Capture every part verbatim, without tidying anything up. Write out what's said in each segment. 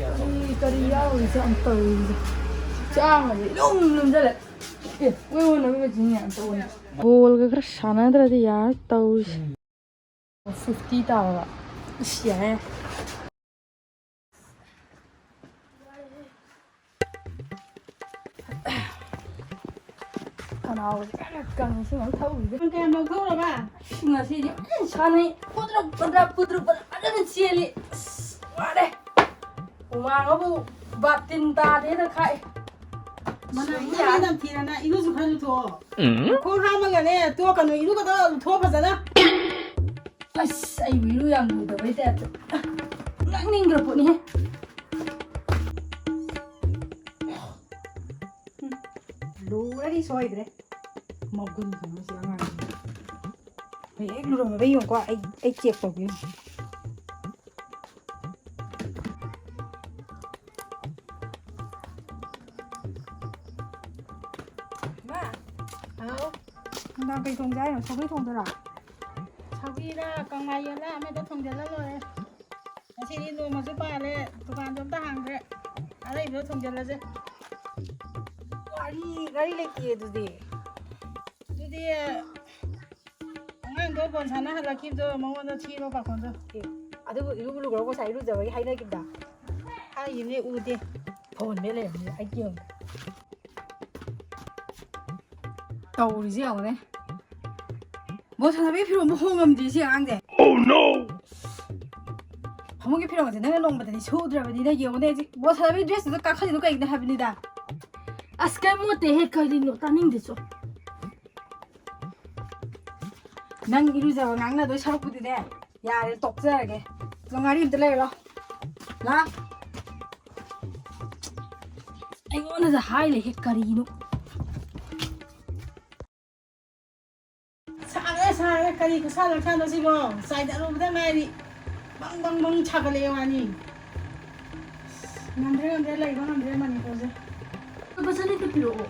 ꯀꯔꯤ ꯀꯔꯤ ꯌꯥꯎꯔꯤꯁꯦ ꯌꯥꯝ ꯇꯧꯔꯤꯁꯦ꯫ ꯆꯥꯝꯃꯁꯦ ꯏꯂꯨꯝ ꯂꯨꯝꯖꯜꯂꯦ꯫ ꯑꯦ, ꯀꯣꯏ ꯑꯣꯟꯅꯕ ꯃꯦꯆꯤꯟ ꯌꯥꯝ ꯇꯧꯕꯅꯦ꯫ ꯕꯣꯜꯒ ꯈꯔ ꯁꯥꯟꯅꯗ꯭ꯔꯗꯤ ꯌꯥꯔꯣꯏ ꯇꯧꯔꯤꯁꯦ꯫ ꯐꯤꯐꯇꯤ ꯇꯥꯔꯕ꯫ ꯑꯁ, ꯌꯥꯔꯦ꯫ ꯈꯅꯥꯎꯁꯦ ꯀꯟꯅ ꯀꯪꯉꯤ, ꯏꯁꯤꯡ ꯑꯃ ꯊꯛꯎꯈꯤꯒꯦ꯫ ꯅꯪ ꯀꯌꯥꯝ ꯂꯧꯊꯣꯛꯎꯔꯕ? ꯑꯁ, ꯉꯁꯤꯗꯤ ꯐꯖꯅ ꯁꯥꯟꯅꯩ꯫ ꯄꯨꯗ꯭ꯔꯨꯞ ꯄꯨꯗ꯭ꯔꯨꯞ ꯄꯨꯗ꯭ꯔꯨꯞ ꯄꯨꯗ꯭ꯔꯨꯞ ꯐꯖꯅ ꯆꯦꯜꯂꯤ꯫ ꯑꯁ, ꯋꯥꯔꯦ꯫ ꯍꯨꯃꯥꯡ ꯑꯃꯨꯛ ꯕꯥꯇꯤꯟ ꯇꯥꯗꯦꯅ ꯈꯥꯛꯑꯦ꯫ ꯃꯅꯝ ꯁꯨꯏ ꯏꯅꯝ ꯌꯥꯔꯦ꯫ ꯅꯝꯊꯤꯔꯅ ꯏꯔꯨꯁꯨ ꯈꯔ ꯂꯨꯊꯣꯛꯑꯣ꯫ ꯎꯝ꯫ ꯈꯣꯡ ꯍꯥꯝꯃꯒꯅꯦ ꯇꯣꯛꯀꯅꯨ, ꯏꯔꯨꯒꯗꯣ ꯂꯨꯊꯣꯛꯑꯣ ꯐꯖꯅ꯫ ꯑꯁ, ꯑꯩꯕꯨ ꯏꯔꯨ ꯌꯥꯝ ꯂꯨꯗꯕꯩ ꯇꯥꯏꯞꯇ꯫ ꯉꯥꯡꯅꯤꯡꯈ꯭ꯔ ꯄꯣꯠꯅꯤꯍꯦ꯫ ꯂꯨꯔꯗꯤ ꯁꯣꯏꯗ꯭ꯔꯦ꯫ ꯃꯒꯨꯟ ꯈꯪꯕ ꯁꯤ ꯑꯉꯥꯡꯁꯦ꯫ ꯍꯦꯛ ꯂꯨꯔꯝꯕꯗ ꯌꯦꯡꯉꯨꯀꯣ, ꯑꯩ, ꯑꯩ ꯆꯦꯛ ꯇꯧꯒꯦ꯫ ꯃꯥ꯫ ꯍꯥꯎ꯫ ꯅꯨꯡꯗꯥꯡ ꯀꯩ ꯊꯣꯡꯖꯦ ꯍꯥꯏꯅꯣ? ꯁꯧꯒ꯭ꯔꯤ ꯊꯣꯡꯗꯣꯏꯔꯣ? ꯁꯧꯒ꯭ꯔꯤꯔ ꯀꯪꯂꯥ ꯌꯦꯟꯂ ꯑꯃꯗ ꯊꯣꯡꯖꯤꯜꯂ ꯂꯣꯏꯔꯦ꯫ ꯉꯁꯤꯗꯤ ꯅꯣꯡꯃꯁꯨ ꯄꯥꯜꯂꯦ, ꯗꯨꯀꯥꯟꯁꯨ ꯑꯝꯇ ꯍꯥꯡꯗ꯭ꯔꯦ꯫ ꯑꯔꯩꯕꯗꯣ ꯊꯣꯡꯖꯤꯜꯂꯁꯦ꯫ ꯉꯥꯔꯤ, ꯉꯥꯔꯤ ꯂꯩꯇꯦ ꯑꯗꯨꯗꯤ꯫ ꯑꯗꯨꯗꯤ ꯑꯉꯥꯡꯗꯣ ꯕꯣꯜ ꯁꯥꯟꯅ ꯍꯜꯂꯛꯈꯤꯕꯗꯣ ꯃꯉꯣꯟꯗ ꯊꯤꯔꯣ ꯄꯥꯈꯣꯟꯗꯣ꯫ ꯑꯦ, ꯑꯗꯨꯕꯨ ꯏꯔꯨꯕꯨ ꯂꯨꯈ꯭ꯔꯕꯣ ꯉꯁꯥꯏ ꯏꯔꯨꯖꯕꯒꯤ ꯍꯥꯏꯅꯈꯤꯕꯗ? ꯍꯥꯏꯈꯤꯕꯅꯦ, ꯎꯗꯦ꯫ ꯐꯣꯟ ꯃꯦꯠ ꯂꯩꯔꯝꯃꯤ ꯑꯩ ꯌꯦꯡꯉꯦ꯫ ꯇꯧꯔꯤꯁꯦ ꯌꯦꯡꯉꯨꯅꯦ꯫ ꯕꯣꯜ ꯁꯥꯟꯅꯕꯒꯤ ꯐꯤꯔꯣꯜꯕꯨ ꯍꯣꯡꯉꯝꯗ꯭ꯔꯤ ꯁꯤ ꯑꯉꯥꯡꯁꯦ꯫ Oh no! ꯐꯃꯨꯡꯒꯤ ꯐꯤꯔꯣꯜꯁꯦ ꯅꯪꯅ ꯅꯣꯡꯃꯇꯗꯤ ꯁꯨꯗ꯭ꯔꯕꯅꯤꯅ ꯌꯦꯡꯉꯨꯅꯦ ꯍꯧꯖꯤꯛ ꯕꯣꯜ ꯁꯥꯟꯅꯕꯒꯤ ꯗ꯭ꯔꯦꯁꯇꯨꯗ ꯀꯥꯈꯠꯂꯤꯗꯣ ꯀꯩꯒꯤꯅꯣ ꯍꯥꯏꯕꯅꯤꯗ꯫ ꯑꯁ, ꯀꯩꯝ ꯅꯠꯇꯦꯍꯦ, ꯀꯔꯤꯅꯣ ꯇꯥꯅꯤꯡꯗꯦ ꯆꯣ꯫ ꯅꯪ ꯏꯔꯨꯖꯕ ꯉꯥꯡꯅꯗꯣꯏ ꯁꯔꯨꯛꯄꯨꯗꯤꯅꯦ, ꯌꯥꯔꯦ, ꯇꯣꯛꯆꯔꯒꯦ꯫ ꯉꯥꯔꯤ ꯑꯝꯇ ꯂꯩꯔꯣ꯫ ꯂꯥ꯫ ꯑꯩꯉꯣꯟꯗꯗ ꯍꯥꯏ ꯂꯩꯍꯦ, ꯀꯔꯤꯅꯣ? ꯁꯥꯔꯦ, ꯁꯥꯔꯦ, ꯀꯔꯤ ꯈꯨꯠꯁꯥ ꯂꯛꯁꯥꯅꯣ ꯁꯤꯕꯣ? ꯆꯥꯏꯗꯔꯨꯕꯗ ꯉꯥꯏꯔꯤ꯫ ꯕꯪ, ꯕꯪ, ꯕꯪ ꯁꯥꯒꯠꯂꯛꯑꯦ ꯋꯥꯅꯤ꯫ ꯉꯝꯗ꯭ꯔꯦ, ꯉꯝꯗ꯭ꯔꯦ, ꯂꯩꯕ ꯉꯝꯗ꯭ꯔꯦ ꯃꯅꯤꯄꯨꯔꯁꯦ꯫ ꯂꯨꯄꯥ ꯆꯅꯤꯇ ꯄꯤꯔꯛꯑꯣ꯫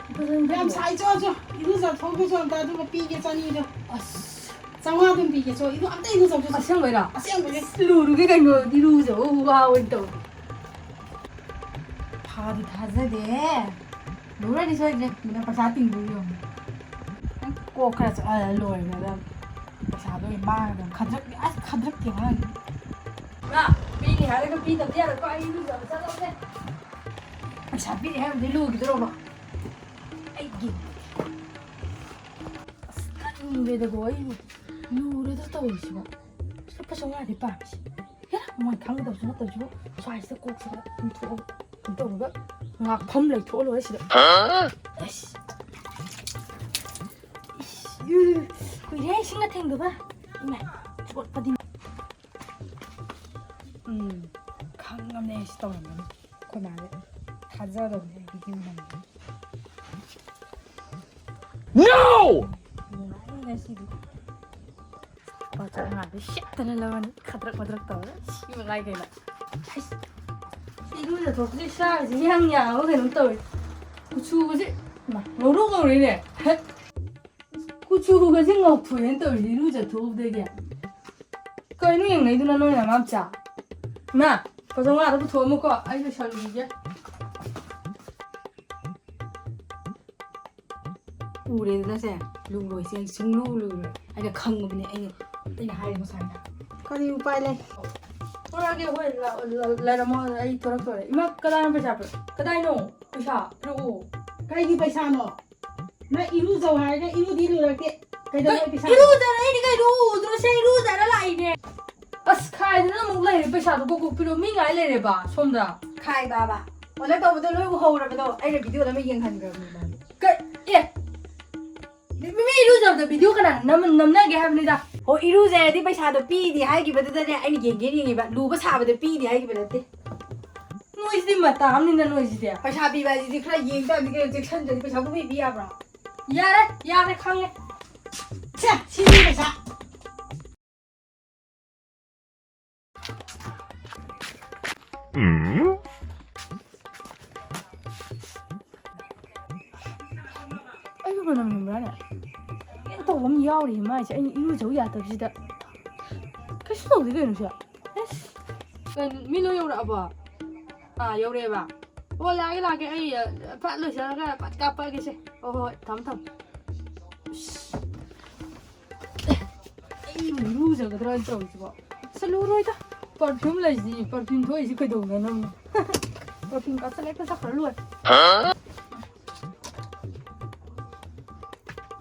ꯂꯨꯄꯥ ꯆꯅꯤ ꯌꯥꯝ ꯄꯤꯔꯛꯑꯣ꯫ ꯁꯥꯏ, ꯆꯣ, ꯆꯣ꯫ ꯏꯔꯨꯖꯊꯣꯛꯎꯆꯣ ꯑꯝꯇ, ꯑꯗꯨꯒ ꯄꯤꯒꯦ ꯆꯅꯤꯗꯣ꯫ ꯑꯁ꯫ ꯆꯥꯝꯃꯉꯥ ꯑꯗꯨꯝ ꯄꯤꯒꯦ, ꯁꯣ, ꯏꯔꯨ ꯑꯝꯇ ꯏꯔꯨꯖꯧꯁꯦ, ꯁꯣ꯫ ꯑꯁꯦꯡꯕꯩꯔꯣ? ꯑꯁꯦꯡꯕꯩꯅꯦ꯫ ꯂꯨꯔꯨꯒꯦ ꯀꯩꯅꯣ, ꯏꯔꯨꯖꯧ ꯋꯥ ꯑꯣꯏꯅ ꯇꯧ꯫ ꯐꯥꯗꯤ ꯊꯥꯖꯗꯦ꯫ ꯂꯨꯔꯗꯤ ꯁꯣꯏꯗ꯭ꯔꯦ, ꯃꯤꯅ ꯄꯩꯁꯥ ꯇꯤꯡꯗꯣꯏ ꯌꯦꯡꯉꯨ꯫ ꯅꯪ ꯀꯣꯛ ꯈꯔ ꯆꯠꯂ ꯂꯣꯏꯔꯦ, ꯅꯪ ꯄꯩꯁꯥꯗꯣ ꯑꯣꯏꯅ ꯃꯥꯡꯉꯗꯕ꯫ ꯈꯗ꯭ꯔꯛ, ꯑꯁ, ꯈꯗ꯭ꯔꯛꯀꯤ ꯑꯉꯥꯡꯅꯤ꯫ ꯃꯥ, ꯄꯤꯅꯤ ꯍꯥꯏꯔꯒ ꯄꯤꯗꯕꯗꯤ ꯌꯥꯔꯣꯏꯀꯣ, ꯑꯩ ꯏꯔꯨꯖꯕ ꯆꯠꯂꯧꯒꯦ꯫ ꯄꯩꯁꯥ ꯄꯤꯅꯤ ꯍꯥꯏꯔꯝꯕꯗꯤ ꯂꯨꯈꯤꯗ꯭ꯔꯣꯕ? ꯑꯩꯒꯤ꯫ ꯑꯁ, ꯇꯟꯈ꯭ꯔꯦꯗꯀꯣ, ꯑꯩꯕꯨ ꯂꯨꯔꯦꯗ ꯇꯧꯔꯤꯁꯤꯕꯣ꯫ ꯂꯨꯄꯥ ꯆꯥꯝꯃꯉꯥꯗꯤ ꯄꯥꯝꯃꯤꯁꯤ꯫ ꯍꯦꯔꯥ, ꯃꯣꯏ ꯈꯪꯒꯗꯕꯁꯨ ꯅꯠꯇꯕꯁꯤꯕꯨ, ꯁ꯭ꯋꯥꯏꯁꯤꯗ ꯀꯣꯛꯁꯤꯗ ꯂꯨꯊꯣꯛꯑꯒ ꯀꯩꯅꯣ ꯇꯧꯔꯒ ꯉꯥꯛꯐꯝ ꯂꯩꯊꯣꯛꯑ ꯂꯣꯏꯔꯦ ꯁꯤꯗ꯫ ꯑꯁ꯫ ꯏꯁ, ꯎ, ꯀꯨꯏꯔꯦ ꯏꯁꯤꯡꯒ ꯊꯦꯡꯗꯕ꯫ ꯏꯃꯥꯏ, ꯆꯣꯠꯄꯗꯤ꯫ ꯎꯝ, ꯈꯪꯉꯝꯅꯦ ꯑꯩꯁꯨ ꯇꯧꯔꯝꯒꯅꯤ꯫ ꯑꯩꯈꯣꯏ ꯃꯥꯁꯦ ꯊꯥꯖꯗꯕꯅꯦ ꯑꯩ video ꯅꯝꯕꯗ꯫ No! ꯅꯨꯡꯉꯥꯏꯅꯤ ꯉꯁꯤꯗꯤ꯫ ꯂꯨꯄꯥ ꯆꯥꯝꯃꯉꯥꯗꯤ ꯁꯦꯠꯇꯅ ꯂꯧꯔꯅꯤ꯫ ꯈꯗ꯭ꯔꯛ ꯃꯗ꯭ꯔꯛ ꯇꯧꯔꯒ ꯁꯤ ꯃꯉꯥꯏ ꯀꯩꯅꯣ꯫ ꯑꯩꯁ, ꯏꯔꯨꯖꯊꯣꯛꯄꯁꯦ ꯏꯁꯥꯒꯁꯦ ꯏꯌꯥꯡ ꯌꯥꯡꯉꯕ ꯀꯩꯅꯣꯝ ꯇꯧꯔꯦ꯫ ꯀꯨꯆꯨꯒꯁꯦ, ꯏꯃꯥ, ꯉꯧꯔꯣꯛ ꯉꯧꯔꯦꯅꯦ꯫ ꯀꯨꯆꯨꯒꯁꯦ ꯉꯧꯊꯣꯛꯑꯦꯅ ꯇꯧꯔꯤꯁꯦ ꯏꯔꯨꯖꯊꯣꯛꯎꯕꯗꯒꯤ꯫ ꯀꯩꯅꯣ ꯌꯦꯡꯅꯩꯗꯨꯅ ꯅꯣꯏꯅ ꯑꯉꯥꯡ ꯃꯆꯥ? ꯏꯃꯥ, ꯂꯨꯄꯥ ꯆꯥꯝꯃꯉꯥꯗ ꯄꯨꯊꯣꯛꯑꯝꯃꯨꯀꯣ, ꯑꯩ ꯂꯣꯏꯁꯜꯂꯨꯈꯤꯒꯦ꯫ ꯎꯔꯦꯗꯅ ꯁꯦ, ꯂꯨꯔꯣꯏꯁꯦ, ꯑꯩ ꯁꯨꯡꯂꯨ ꯂꯨꯔꯣꯏ꯫ ꯑꯩꯅ ꯈꯪꯉꯕꯅꯦ, ꯑꯩꯅ, ꯑꯩꯅ ꯍꯥꯏꯔꯦ ꯉꯁꯥꯏꯅ꯫ ꯀꯔꯤ ꯎꯄꯥꯏ ꯂꯩ? ꯊꯣꯔꯛꯑꯒꯦ, ꯍꯣꯏ, ꯂ-, ꯂ-, ꯂꯩꯔꯝꯃꯣ, ꯑꯩ ꯊꯣꯔꯛꯇꯣꯔꯦ꯫ ꯏꯃꯥ, ꯀꯗꯥꯏꯅꯣ ꯄꯩꯁꯥ ꯄꯤꯔꯛ-, ꯀꯗꯥꯏꯅꯣ? ꯄꯩꯁꯥ ꯄꯤꯔꯛꯑꯣ꯫ ꯀꯩꯒꯤ ꯄꯩꯁꯥꯅꯣ? ꯅꯪ ꯏꯔꯨꯖꯧ ꯍꯥꯏꯔꯒ ꯏꯔꯨꯗꯤ ꯂꯨꯔꯛꯇꯦ꯫ ꯀꯩꯗꯧꯕꯩ ꯄꯩꯁꯥꯅꯣ? ꯏꯔꯨꯖꯔ ꯑꯩꯗꯤ ꯀꯩꯅꯣ ꯎꯗ꯭ꯔꯣ? ꯁꯦ ꯏꯔꯨꯖꯔ ꯂꯥꯛꯏꯅꯦ꯫ ꯑꯁ, ꯈꯥꯏꯗꯅ ꯑꯃꯨꯛ ꯂꯩꯔꯦ, ꯄꯩꯁꯥꯗꯣ ꯀꯣꯛ ꯀꯣꯛ ꯄꯤꯔꯛꯑꯣ, ꯃꯤ ꯉꯥꯏ ꯂꯩꯔꯦꯕ ꯁꯣꯝꯗ꯫ ꯈꯥꯏꯕꯕ? ꯑꯣꯅ ꯇꯧꯕꯗꯣ ꯂꯣꯏ ꯎꯍꯧꯔꯕꯗꯣ, ꯑꯩꯅ video ꯗ ꯑꯃ ꯌꯦꯡꯍꯟꯈ꯭ꯔꯕꯅꯦ ꯃꯥꯗꯤ꯫ ꯀ-, ꯑꯦ, ꯃꯤ, ꯃꯤ ꯏꯔꯨꯖꯕꯗ video ꯀꯅꯥꯅ ꯅꯝ-, ꯅꯝꯅꯒꯦ ꯍꯥꯏꯕꯅꯤꯗ? ꯑꯣ, ꯏꯔꯨꯖꯔꯗꯤ ꯄꯩꯁꯥꯗꯣ ꯄꯤꯅꯤ ꯍꯥꯏꯈꯤꯕꯗꯨꯗꯅꯦ ꯑꯩꯅ ꯌꯦꯡꯒꯦ ꯌꯦꯡꯉꯤꯕ, ꯂꯨꯕ ꯁꯥꯕꯗ ꯄꯤꯅꯤ ꯍꯥꯏꯈꯤꯕ ꯅꯠꯇꯦ꯫ ꯅꯣꯏꯁꯤꯗꯤ ꯃꯇꯥ ꯑꯃꯅꯤꯅ ꯅꯣꯏꯁꯤꯗꯤ꯫ ꯄꯩꯁꯥ ꯄꯤꯕ ꯍꯥꯏꯁꯤꯗꯤ ꯈꯔ ꯌꯦꯡ ꯇꯥꯕꯅꯤ ꯀꯩꯅꯣ, ꯆꯦꯛꯁꯟꯗ꯭ꯔꯗꯤ ꯄꯩꯁꯥ ꯄꯨꯡꯄꯤ ꯄꯤ ꯌꯥꯕ꯭ꯔꯣ? ꯌꯥꯔꯦ, ꯌꯥꯔꯦ, ꯈꯪꯉꯦ꯫ ꯁꯦ, ꯁꯤꯅꯤ ꯄꯩꯁꯥ꯫ ꯑꯩꯕꯨ ꯃꯅꯝ ꯅꯝꯕ꯭ꯔꯥꯅꯦ? ꯀꯩꯝ ꯇꯧ ꯑꯃ ꯌꯥꯎꯔꯤ ꯃꯥꯏꯁꯦ, ꯑꯩꯅ ꯏꯔꯨꯖꯧ ꯌꯥꯗꯕꯁꯤꯗ꯫ ꯀꯩꯁꯨ ꯇꯧꯗꯦ ꯀꯩꯅꯣ ꯁꯦ꯫ ꯑꯁ꯫ ꯀꯩꯅꯣ, ꯃꯤ ꯂꯣꯏ ꯌꯧꯔꯛꯑꯕꯣ? ꯑꯥ, ꯌꯧꯔꯛꯑꯦꯕ꯫ ꯑꯣ, ꯂꯥꯛꯑꯒꯦ, ꯂꯥꯛꯑꯒꯦ꯫ ꯑꯩ, ꯑ, ꯐꯠ ꯂꯣꯏꯁꯤꯜꯂꯒ ꯐꯠ ꯀꯥꯞꯄꯛꯑꯒꯦꯁꯦ꯫ ꯍꯣꯏ, ꯍꯣꯏ, ꯊꯝꯃꯦ, ꯊꯝꯃꯦ꯫ ꯑꯁ꯫ ꯑꯩꯕꯨ ꯏꯔꯨꯖꯒꯗ꯭ꯔꯥ ꯇꯧꯔꯤꯁꯤꯕꯣ? ꯑꯁ, ꯂꯨꯔꯣꯏꯗ꯫ Perfume ꯂꯩꯁꯤꯗꯤ, perfume ꯊꯣꯛꯏꯁꯤ ꯀꯩꯗꯧꯅꯅꯕꯅꯣ? Perfume ꯀꯥꯞꯁꯤꯜꯂ ꯍꯦꯛꯇ ꯆꯠꯈ꯭ꯔ ꯂꯣꯏꯔꯦ꯫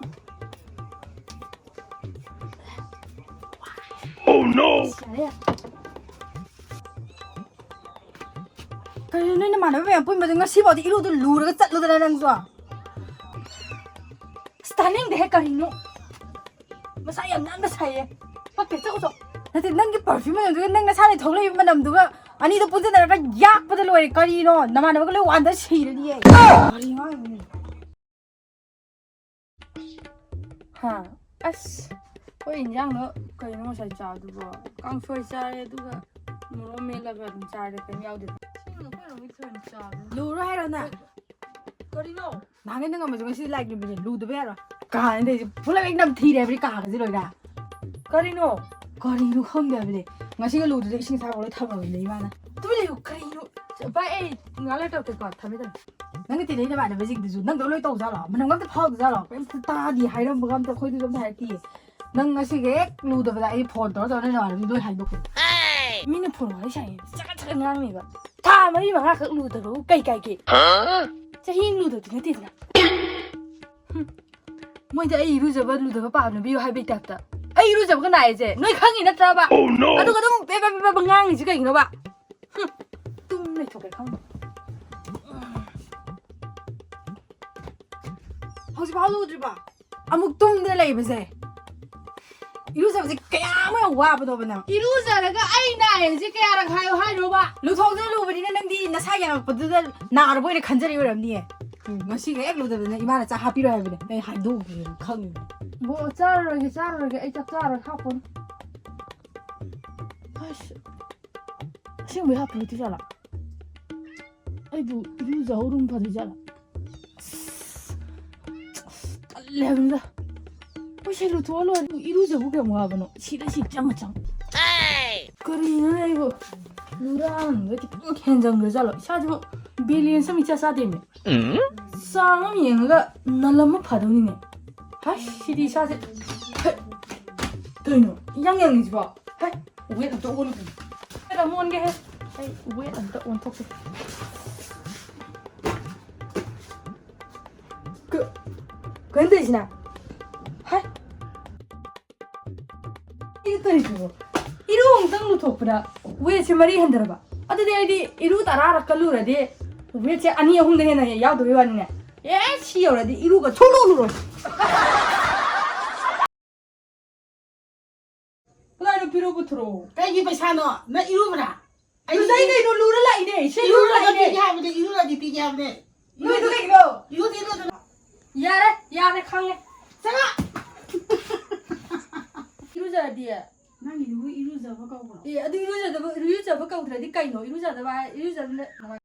Oh no! ꯌꯥꯔꯦ, ꯌꯥꯔꯦ꯫ ꯀꯩꯅꯣ, ꯅꯣꯏ ꯅꯃꯥꯟꯅꯕ ꯃꯌꯥꯝ ꯄꯨꯟꯕꯗꯣ ꯉꯁꯤꯐꯥꯎꯗꯤ ꯏꯔꯨꯗꯣ ꯂꯨꯔꯒ ꯆꯠꯂꯨꯗꯅ ꯅꯪꯁꯨ? ꯑꯁ, ꯇꯥꯅꯤꯡꯗꯦꯍꯦ, ꯀꯔꯤꯅꯣ? ꯃꯁꯥ ꯌꯥꯝ ꯅꯥꯟꯕ ꯁꯥꯏꯌꯦ꯫ ꯄꯛꯇꯦ, ꯆꯠꯈꯣ, ꯆꯠꯈꯣ꯫ ꯅꯠꯇꯦ, ꯅꯪꯒꯤ perfume ꯃꯅꯝꯗꯨꯒ ꯅꯪ ꯅꯁꯥꯅ ꯊꯣꯛꯂꯛꯏꯕ ꯃꯅꯝꯗꯨꯒ ꯑꯅꯤꯗꯣ ꯄꯨꯟꯁꯤꯟꯅꯔꯒ ꯌꯥꯛꯄꯗ ꯂꯣꯏꯔꯦ꯫ ꯀꯔꯤꯅꯣ? ꯅꯃꯥꯟꯅꯕꯒ ꯂꯣꯏ ꯋꯥꯟꯗ ꯁꯤꯔꯅꯤꯌꯦ꯫ ꯀꯔꯤ ꯉꯥꯡꯉꯤꯅꯣ? ꯍꯥ? ꯑꯁ, ꯑꯩꯈꯣꯏ ꯏꯟꯖꯥꯡꯗꯣ ꯀꯩꯅꯣ ꯉꯁꯥꯏ ꯆꯥꯕꯗꯨꯕꯣ? ꯀꯥꯡꯁꯣꯏ ꯆꯥꯔꯦ, ꯑꯗꯨꯒ ꯃꯣꯔꯣꯛ ꯃꯦꯠꯂꯒ ꯑꯗꯨꯝ ꯆꯥꯔꯦ, ꯀꯩꯝ ꯌꯥꯎꯗꯦ꯫ ꯁꯤꯡꯗꯣ ꯑꯩꯈꯣꯏꯔꯣꯝꯒꯤ ꯊꯣꯏꯅ ꯆꯥꯕꯅꯤ꯫ ꯂꯨꯔꯣ ꯍꯥꯏꯔꯣ ꯅꯪ? ꯀꯔꯤꯅꯣ? ꯅꯍꯥꯟꯒꯩ ꯅꯪ ꯉꯝꯃꯁꯨ ꯉꯁꯤꯗꯤ ꯂꯥꯏ ꯂꯨꯕꯤꯅꯦ, ꯂꯨꯗꯕ ꯌꯥꯔꯣꯏ꯫ ꯀꯥꯅꯤ ꯇꯧꯔꯤꯁꯦ, ꯄꯨꯂꯞ ꯍꯦꯛ ꯅꯝꯊꯤꯔꯦ ꯍꯥꯏꯕꯅꯤ ꯀꯥꯒꯁꯦ ꯂꯣꯏꯅ꯫ ꯀꯔꯤꯅꯣ? ꯀꯔꯤꯅꯣ ꯈꯪꯗꯦ ꯍꯥꯏꯕꯅꯦ꯫ ꯉꯁꯤꯒ ꯂꯨꯗ꯭ꯔꯤꯗ ꯏꯁꯤꯡ ꯑꯁꯥꯕ ꯂꯣꯏ ꯊꯝꯃꯕꯅꯦ ꯏꯃꯥꯅ꯫ ꯇꯨꯃꯤꯟ ꯂꯩꯌꯨ, ꯀꯔꯤꯅꯣ? ꯚꯥꯏ, ꯑꯩ ꯉꯥꯏꯍꯥꯛ ꯂꯩꯔ ꯇꯧꯔꯛꯀꯦꯀꯣ, ꯊꯝꯃꯦ, ꯊꯝꯃꯦ꯫ ꯅꯪꯒ ꯇꯤꯟꯅꯩ ꯅꯃꯥꯟꯅꯕꯁꯤꯡꯗꯨꯁꯨ ꯅꯪꯗꯧ ꯂꯣꯏ ꯇꯧꯖꯥꯠꯂꯣ? ꯃꯅꯝ ꯑꯝꯇ ꯐꯥꯎꯗꯖꯥꯠꯂꯣ? ꯀꯩꯝꯇ ꯇꯥꯗꯦ ꯍꯥꯏꯔꯝꯕꯒ ꯑꯝꯇ ꯑꯩꯈꯣꯏꯗꯁꯨ ꯑꯝꯇ ꯍꯥꯏꯔꯛꯇꯤꯌꯦ꯫ ꯅꯪ ꯉꯁꯤꯒ ꯍꯦꯛ ꯂꯨꯗꯕꯗ ꯑꯩ phone ꯇꯧꯔ ꯇꯧꯔ ꯅꯣꯏ ꯅꯃꯥꯟꯅꯕꯤ ꯂꯣꯏ ꯍꯥꯏꯗꯣꯛꯀꯅꯤ꯫ ꯃꯤꯅ phone ꯋꯥꯔꯤ ꯁꯥꯟꯅꯩ ꯆꯒꯠ ꯆꯒꯠ ꯉꯥꯡꯅꯤꯕ꯫ ꯊꯥ ꯃꯔꯤ ꯃꯉꯥꯈꯛ ꯂꯨꯗꯕꯕꯨ ꯀꯩ ꯀꯥꯏꯒꯦ? ꯆꯍꯤ ꯑꯃ ꯂꯨꯗꯕꯗꯤ ꯅꯠꯇꯦꯗꯅ꯫ ꯍꯨꯝ꯫ ꯃꯣꯏꯗꯤ ꯑꯩ ꯏꯔꯨꯖꯕ ꯂꯨꯗꯕ ꯄꯥꯝꯅꯕꯤꯌꯨ ꯍꯥꯏꯕꯩ type ꯇ꯫ ꯑꯩ ꯏꯔꯨꯖꯕꯒ ꯅꯥꯏꯁꯦ ꯅꯣꯏ ꯈꯪꯉꯤ ꯅꯠꯇ꯭ꯔꯕ? Oh no! ꯑꯗꯨꯒ ꯑꯗꯨꯝ ꯄꯦꯕ ꯄꯦꯕ ꯉꯥꯡꯉꯤꯁꯦ ꯀꯩꯒꯤꯅꯣꯕ? ꯍꯨꯝ꯫ ꯇꯨꯝ ꯂꯩꯊꯣꯛꯀꯦ ꯈꯪꯗꯦ꯫ ꯍꯧꯖꯤꯛꯐꯥꯎ ꯂꯨꯗ꯭ꯔꯤꯕꯣ? ꯑꯃꯨꯛ ꯇꯨꯝꯗꯅ ꯂꯩꯕꯁꯦ, ꯏꯔꯨꯖꯕꯁꯦ ꯀꯌꯥꯃꯨꯛ ꯌꯥꯝ ꯋꯥꯕꯅꯣꯕ ꯅꯪ? ꯏꯔꯨꯖꯔꯒ ꯑꯩ ꯅꯥꯏ ꯍꯥꯏꯁꯦ ꯀꯌꯥꯔꯛ ꯍꯥꯏꯌꯣ ꯍꯥꯏꯅꯣꯕ? ꯂꯨꯊꯣꯛꯇꯅ ꯂꯨꯕꯅꯤꯅ ꯅꯪꯗꯤ ꯅꯁꯥ ꯌꯥꯔꯛꯄꯗꯨꯗ ꯅꯥꯔꯕ ꯑꯣꯏꯅ ꯈꯟꯖꯔꯤ ꯑꯣꯏꯔꯝꯅꯤꯌꯦ꯫ ꯎꯝ, ꯉꯁꯤꯒ ꯍꯦꯛ ꯂꯨꯗꯕꯗ ꯏꯃꯥꯅ ꯆꯥꯛ ꯍꯥꯞꯄꯤꯔꯣꯏ ꯍꯥꯏꯕꯅꯦ꯫ ꯑꯩ ꯍꯥꯏꯗꯣꯛꯎꯕꯅꯦ, ꯈꯪꯉꯤꯅꯦ꯫ ꯕꯣ, ꯆꯥꯔꯔꯣꯏꯒꯦ, ꯆꯥꯔꯔꯣꯏꯒꯦ, ꯑꯩ ꯆꯥꯛ ꯆꯥꯔꯒ ꯍꯥꯞꯄꯅꯤ꯫ ꯑꯁ, ꯑꯁꯦꯡꯕꯩ ꯍꯥꯞꯄ ꯅꯠꯇꯦ ꯖꯥꯠꯂꯥ? ꯑꯩꯕꯨ ꯏꯔꯨꯖꯍꯧꯔꯨꯝ ꯐꯗꯣꯏ ꯖꯥꯠꯂꯥ? ꯑꯁ, ꯑꯁ, ꯇꯜꯂꯦ ꯍꯥꯏꯕꯅꯤꯗ꯫ ꯄꯩꯁꯥ ꯂꯨꯊꯣꯛꯑ ꯂꯣꯏꯔꯦ꯫ ꯏꯔꯨꯖꯕꯨ ꯀꯌꯥꯝ ꯋꯥꯕꯅꯣ? ꯁꯤꯗ ꯁꯤ ꯆꯪꯉ ꯆꯪꯉ꯫ ꯀꯔꯤꯅꯣ ꯑꯩꯕꯨ? ꯂꯨꯔꯥꯡꯗ ꯈꯤꯇꯪ ꯍꯦꯟꯖꯟꯈ꯭ꯔꯖꯥꯠꯂꯣ? ꯏꯁꯥꯁꯤꯕꯨ balance ꯑꯃ ꯏꯆꯥ ꯆꯥꯗꯦꯃꯤ꯫ ꯆꯥꯡ ꯑꯃ ꯌꯦꯡꯉꯒ ꯅꯜꯂꯝꯃ ꯐꯗꯧꯅꯤꯅꯦ꯫ ꯍꯥꯏ, ꯁꯤꯗꯤ ꯏꯁꯥꯁꯦ꯫ ꯍꯦ, ꯀꯩꯅꯣ? ꯏꯌꯥꯡ ꯌꯥꯡꯉꯤꯁꯤꯕꯣ? ꯍꯦ, weight ꯑꯝꯇ ꯑꯣꯜꯂꯨ꯫ Weight ꯑꯃ ꯑꯣꯟꯒꯦ ꯍꯦ꯫ ꯑꯩ weight ꯑꯝꯇ ꯑꯣꯟꯊꯣꯛꯀꯦ꯫ ꯀ-, ꯀꯩꯅꯣ ꯇꯧꯔꯤꯁꯤꯅ? ꯍꯥꯏ! ꯀꯩꯅꯣ ꯇꯧꯔꯤꯁꯤꯕꯣ? ꯏꯔꯨ ꯑꯃꯨꯛꯇꯪ ꯂꯨꯊꯣꯛꯄꯗ weightꯁꯦ ꯃꯔꯤ ꯍꯟꯊꯔꯕ? ꯑꯗꯨꯗꯤ ꯑꯩꯗꯤ ꯏꯔꯨ ꯇꯔꯥꯔꯛꯀ ꯂꯨꯔꯗꯤ weightꯁꯦ ꯑꯅꯤ ꯑꯍꯨꯝꯗ ꯍꯦꯟꯅ ꯌꯥꯎꯗꯕꯩ ꯋꯥꯅꯤꯅꯦ꯫ ꯑꯦ, ꯁꯤ ꯌꯧꯔꯗꯤ ꯏꯔꯨꯒ ꯁꯨꯡꯂꯨ ꯂꯨꯔꯣꯏ꯫ ꯀꯗꯥꯏꯗ ꯄꯤꯔꯣ ꯄꯨꯊꯣꯔꯛꯑꯣ? ꯀꯩꯒꯤ ꯄꯩꯁꯥꯅꯣ? ꯅꯪ ꯏꯔꯨꯕ꯭ꯔꯥ? ꯑꯩ ꯂꯨꯖꯩ ꯀꯩꯅꯣ, ꯂꯨꯔ ꯂꯥꯛꯏꯅꯦ꯫ ꯁꯤ ꯂꯨꯔ ꯏꯔꯨꯔꯒ ꯂꯥꯛꯏꯅꯦ꯫ ꯄꯤꯒꯦ ꯍꯥꯏꯕꯅꯦ, ꯏꯔꯨꯔꯗꯤ ꯄꯤꯒꯦ ꯍꯥꯏꯕꯅꯦ꯫ ꯅꯣꯏꯗꯣ ꯀꯩꯒꯤꯅꯣ? ꯏꯔꯨꯗꯤ ꯏꯔꯨꯗꯅ꯫ ꯌꯥꯔꯦ, ꯌꯥꯔꯦ, ꯈꯪꯉꯦ꯫ ꯆꯪꯉꯛ! ꯏꯔꯨꯖꯔꯗꯤ? ꯅꯪꯒꯤꯗꯨꯕꯨ ꯏꯔꯨꯖꯕ ꯀꯧꯕ꯭ꯔꯣ? ꯑꯦ, ꯑꯗꯨ ꯏꯔꯨꯖꯗꯕ, ꯏꯔꯨꯖꯕ ꯀꯧꯗ꯭ꯔꯗꯤ ꯀꯩꯅꯣ? ꯏꯔꯨꯖꯗꯕ ꯍꯥꯏ, ꯏꯔꯨꯖꯕ